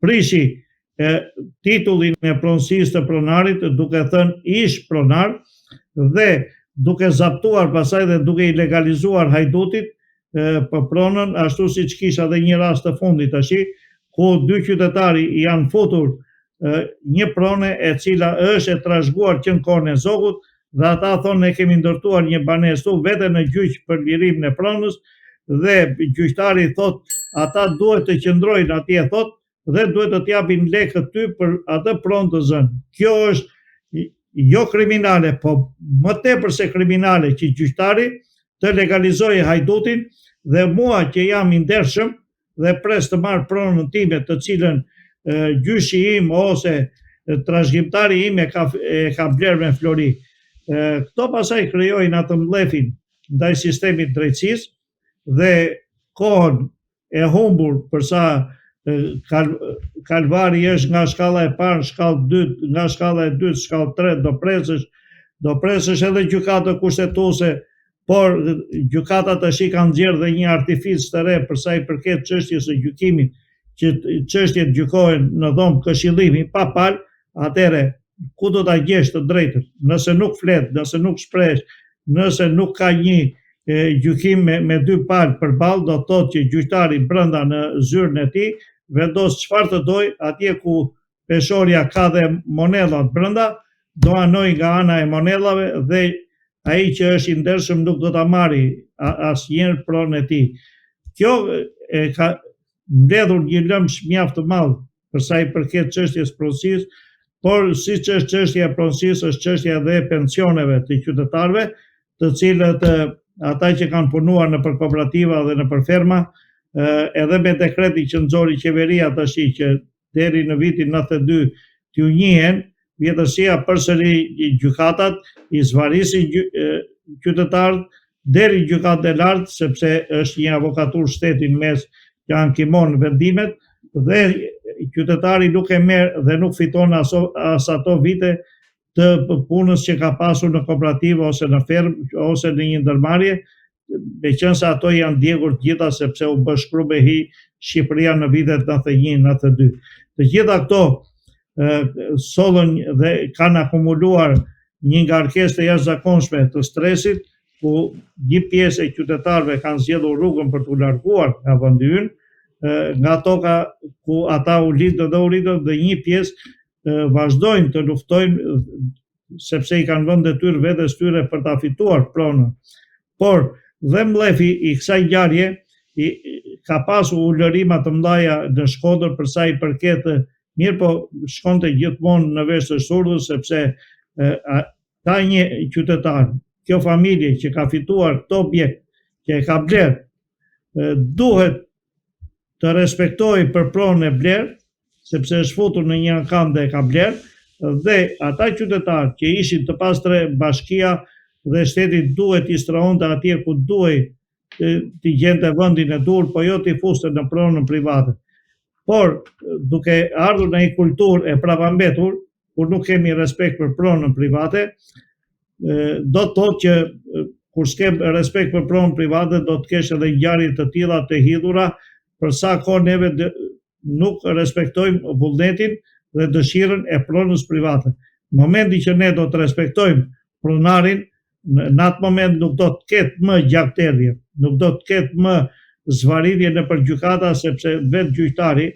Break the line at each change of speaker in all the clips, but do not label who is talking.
Prishi e, titullin e pronësisë të pronarit duke thënë ish pronar dhe duke zaptuar pasaj dhe duke i legalizuar hajdutit e, për pronën, ashtu siç kisha dhe një rast të fundit tashi, ku dy qytetari i janë futur e, një prone e cila është e trashëguar që në kohën e Zogut dhe ata thonë ne kemi ndërtuar një banesë këtu vete në gjyq për lirimin e pronës dhe gjyqtari thotë ata duhet të qëndrojnë atje thotë dhe duhet të t'japin lekët ty për atë pronë të zënë. Kjo është jo kriminale, po më tepër se kriminale që gjyqtari të legalizojë hajdutin dhe mua që jam i ndershëm dhe pres të marr pronën time të cilën gjyshi im ose trashëgimtari im e ka e ka blerë me flori. Këto pasaj krijojnë atë mllefin ndaj sistemit drejtësisë dhe kohën e humbur për sa kal, kalvari është nga shkalla e parë në shkallë dytë, nga shkalla e dytë shkallë tre, do presësh, do presësh edhe gjykatën kushtetuese, por gjykatat tashi kanë nxjerrë dhe një artificë të re për sa i përket çështjes së gjykimit, që çështjet gjykohen në dhomë këshillimi pa palë, atëherë ku do ta gjesh të drejtën? Nëse nuk flet, nëse nuk shprehesh, nëse nuk ka një gjykim me, me dy palë përballë, do të thotë që gjyqtari brenda në zyrën e tij vendos çfarë të dojë, atje ku peshorja ka dhe monedhat brenda, do anojë nga ana e monedhave dhe ai që është i ndershëm nuk do ta marri asnjëherë pronën e tij. Kjo e ka mbledhur një lëmsh mjaft të madh për sa i përket çështjes pronësisë, por siç është çështja e pronësisë, është çështja edhe e pensioneve të qytetarëve, të cilët ata që kanë punuar nëpër kooperativa dhe nëpër ferma, edhe me dekretin që nxori qeveria tashi që deri në vitin 92 t'ju njihen, vjetërsia përsëri gjykatat i zvarisin qytetarët deri në gjykatën e lartë, sepse është një avokaturë shteti në mes që ankimon vendimet dhe qytetari nuk e merr dhe nuk fiton as, as ato vite të punës që ka pasur në kooperativë ose në fermë ose në një ndërmarrje, meqenëse ato janë djegur të gjitha sepse u bë shkrum e hi Shqipëria në vitet 91, 92. Të gjitha këto sollën dhe kanë akumuluar një ngarkesë të jashtëzakonshme të stresit, ku një pjesë e qytetarëve kanë zgjedhur rrugën për t'u larguar nga vendi ynë, nga toka ku ata u lindën dhe u rritën dhe një pjesë vazhdojnë të luftojnë sepse i kanë vënë detyrë vetes tyre për ta fituar pronën. Por dhe mllefi i kësaj ngjarje i, ka pasur ulërima të mëdha në Shkodër për sa i përket mirëpo shkonte gjithmonë në vesh të shurdhës sepse e, a, ka një qytetar, kjo familje që ka fituar këtë objekt, që e ka blerë, duhet të respektojë për pronën e blerë, sepse është futur në një ankand dhe e ka blerë, dhe ata qytetarë që ishin të pastrehë bashkia dhe shteti duhet t'i strehonte atje ku duhej t'i gjente vendin e duhur, po jo t'i fuste në pronën private. Por, duke ardhur në një kulturë e prapambetur, kur nuk kemi respekt për pronën private, do të thotë që kur s'ke respekt për pronën private, do të kesh edhe ngjarje të tilla të hidhura, për sa kohë neve nuk respektojmë vullnetin dhe dëshirën e pronës private. Në momentin që ne do të respektojmë pronarin, në atë moment nuk do të ketë më gjakderdhje, nuk do të ketë më zvarritje nëpër gjykata sepse vetë gjyqtari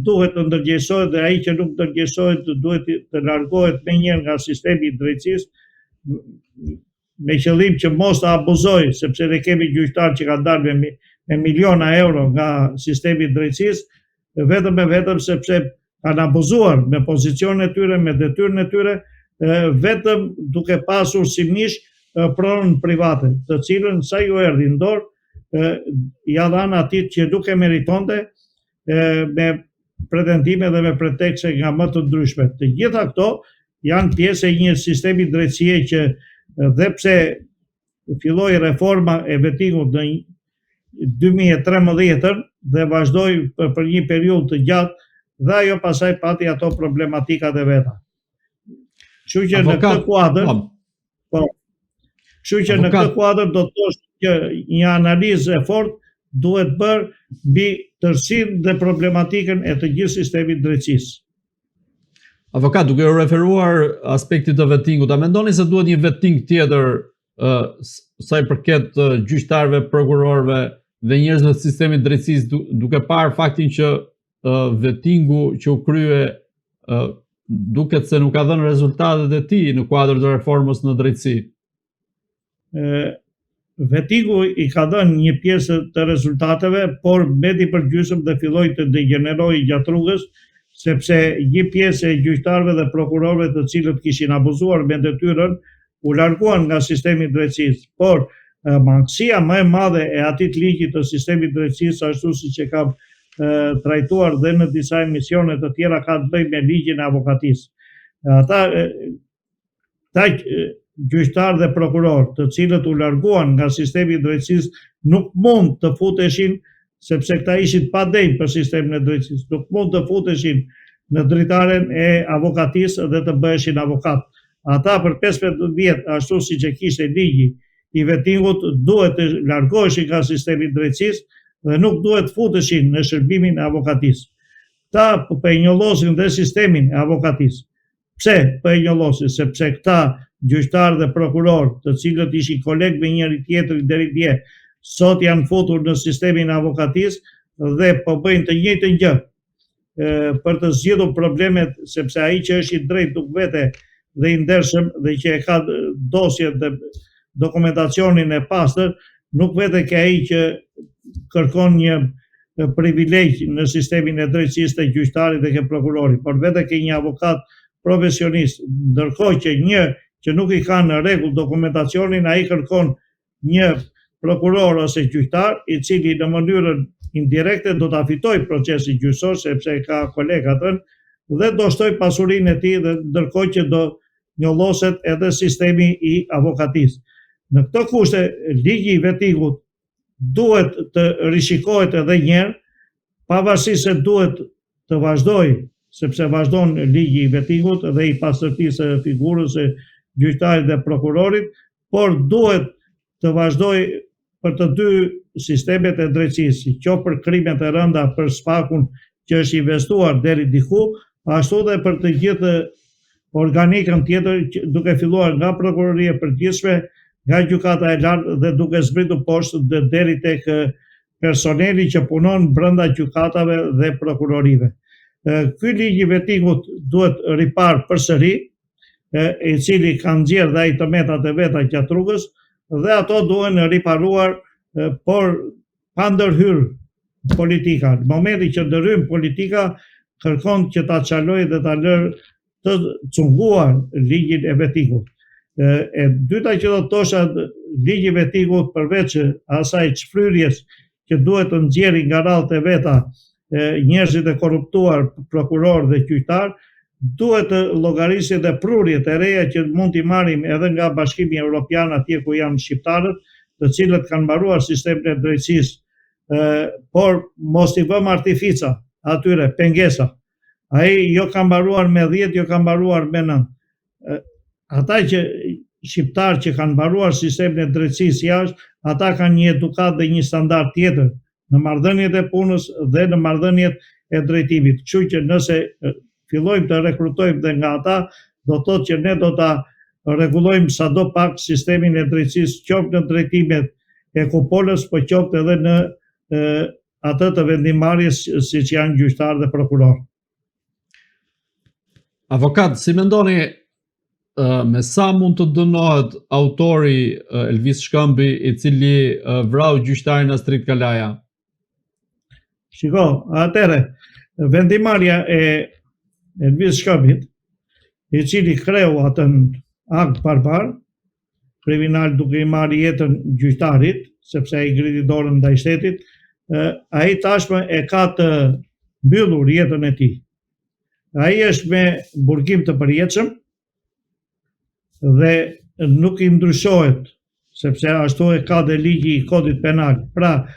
duhet të ndërgjegjësohet dhe ai që nuk ndërgjegjësohet duhet të largohet menjëherë nga sistemi i drejtësisë me qëllim që mos të abuzojë, sepse ne kemi gjyqtarë që kanë dalë me, me miliona euro nga sistemi i drejtësisë, vetëm e vetëm sepse kanë abuzuar me pozicionin e tyre, me detyrën e tyre, vetëm duke pasur si mish pronën private, të cilën sa ju erdhi në dorë, ia dhanë atij që nuk e meritonte me pretendime dhe me pretekste nga më të ndryshme. Të gjitha këto janë pjesë e një sistemi drejtësie që dhe pse filloi reforma e vetingut në 2013 dhe vazhdoi për, për një periudhë të gjatë dhe ajo pasaj pati ato problematikat e veta. Kështu që në këtë kuadër, po, po kështu që në këtë kuadër do të thosh që një analizë e fortë duhet bërë mbi tërësinë dhe problematikën e të gjithë sistemit të drejtësisë.
Avokat, duke iu referuar aspektit të vettingut, a mendoni se duhet një vetting tjetër uh, sa i përket gjyqtarëve, prokurorëve dhe njerëzve të sistemit të drejtësisë duke parë faktin që uh, vettingu që u krye uh, duket se nuk ka dhënë rezultatet e tij në kuadër të reformës në
drejtësi? Vetingu i ka dhënë një pjesë të rezultateve, por mbeti përgjysmë dhe filloi të degjenerojë gjatë rrugës, sepse një pjesë e gjyqtarëve dhe prokurorëve të cilët kishin abuzuar me detyrën u larguan nga sistemi i drejtësisë. Por mangësia më e madhe e atij të ligjit të sistemit të drejtësisë, ashtu siç e kam trajtuar dhe në disa emisione të tjera, ka të bëjë me ligjin e avokatisë. Ata Këta gjyqtarë dhe prokurorë, të cilët u larguan nga sistemi i drejtësisë, nuk mund të futeshin, sepse këta ishin të padenjë për sistemin e drejtësisë, nuk mund të futeshin në dritaren e avokatisë dhe të bëheshin avokatë. Ata për 15 vjet, ashtu siç e kishte ligji i vetingut, duhet të largoheshin nga sistemi i drejtësisë dhe nuk duhet të futeshin në shërbimin e avokatisë. Këta po e njollosin dhe sistemin e avokatisë. Pse po e njollosin? Sepse këta gjyqtarë dhe prokurorë, të cilët ishin kolegë me njëri-tjetrin deri dje, sot janë futur në sistemin e avokatisë dhe po bëjnë të njëjtën gjë për të zgjidhur problemet, sepse ai që është i drejtë nuk vete dhe i ndershëm dhe që e ka dosjet dhe dokumentacionin e pastër, nuk vete ke ai që kërkon një privilegj në sistemin e drejtësisë te gjyqtari dhe ke prokurori, por vete ke një avokat profesionist, ndërkohë që një që nuk i ka në rregull dokumentacionin, ai kërkon një prokuror ose gjyqtar, i cili në mënyrën indirekte do ta fitojë procesin gjyqësor sepse e ka koleg atë dhe do shtojë pasurinë e tij dhe ndërkohë që do njolloset edhe sistemi i avokatisë. Në këto kushte ligji i vetingut duhet të rishikohet edhe një herë, pavarësisht se duhet të vazhdojë, sepse vazhdon ligji i vetingut dhe i pastërtisë së figurës së gjyqtarit dhe prokurorit, por duhet të vazhdojë për të dy sistemet e drejtësisë, qoftë për krimet e rënda, për SPAK-un që është investuar deri diku, ashtu dhe për të gjithë organikën tjetër, duke filluar nga Prokuroria e Përgjithshme, nga Gjykata e Lartë dhe duke zbritur poshtë dhe deri tek personeli që punon brenda gjykatave dhe prokurorive. Ky ligj i vetingut duhet riparë përsëri, i cili ka nxjerrë dhe ai të metat e veta gjatë rrugës dhe ato duhen riparuar, por pa ndërhyrë politika. Në momentin që ndërhyn politika, kërkon që ta çalojë dhe ta lërë të cunguar ligjin e vetingut. E dyta që do të thosha, ligji i vetingut përveç asaj çfryrjes që duhet të nxjerrë nga radhët e veta njerëzit e korruptuar, prokurorë dhe gjyqtarë, duhet të llogarisë dhe prurjet e reja që mund t'i marrim edhe nga Bashkimi Evropian atje ku janë shqiptarët, të cilët kanë mbaruar sistemin e drejtësisë, por mos t'i vëmë artifica atyre, pengesa. Ai jo ka mbaruar me 10, jo ka mbaruar me 9. Ata që shqiptarë që kanë mbaruar sistemin e drejtësisë jashtë, ata kanë një edukatë dhe një standard tjetër në marrëdhëniet e punës dhe në marrëdhëniet e drejtimit. Kështu që nëse fillojmë të rekrutojmë dhe nga ata, do të thotë që ne do ta rregullojmë sado pak sistemin e drejtësisë, qoftë në drejtimet e kupolës, po qoftë edhe në atë të vendimmarrjes siç janë gjyqtarë dhe prokurorë.
Avokat, si mendoni me sa mund të dënohet autori Elvis Shkëmbi, i cili vrau gjyqtarin Astrit Kalaja?
Shiko, atëherë, vendimmarrja e Elvis Shkëmbit, i cili kreu atë akt barbar, kriminal duke i marrë jetën gjyqtarit, sepse ai ngriti dorën ndaj shtetit, ai tashmë e ka të mbyllur jetën e tij. Ai është me burgim të përjetshëm dhe nuk i ndryshohet, sepse ashtu e ka dhe ligji i kodit penal. Pra,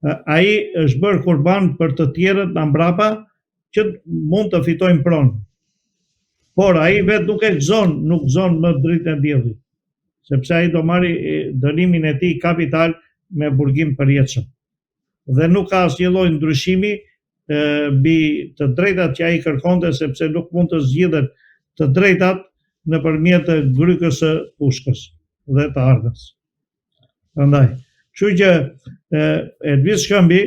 ai është bërë kurban për të tjerët nga mbrapa që mund të fitojnë pronë. Por ai vetë nuk e gëzon, nuk gëzon më dritën e diellit, sepse ai do marrë dënimin e tij kapital me burgim të përjetshëm. Dhe nuk ka asnjë lloj ndryshimi mbi të drejtat që ai kërkonte, sepse nuk mund të zgjidhen të drejtat nëpërmjet grykës së pushkës dhe të armës. Prandaj, kështu që Elvis Shkëmbi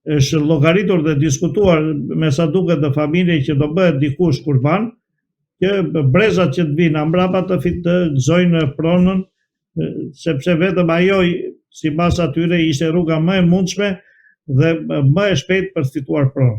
është llogaritur dhe diskutuar me sa duket në familje që do bëhet dikush kurban, që brezat që të vinë mbrapa të fit të gëzojnë pronën, sepse vetëm ajo sipas atyre ishte rruga më e mundshme dhe më e shpejtë për të fituar pronën.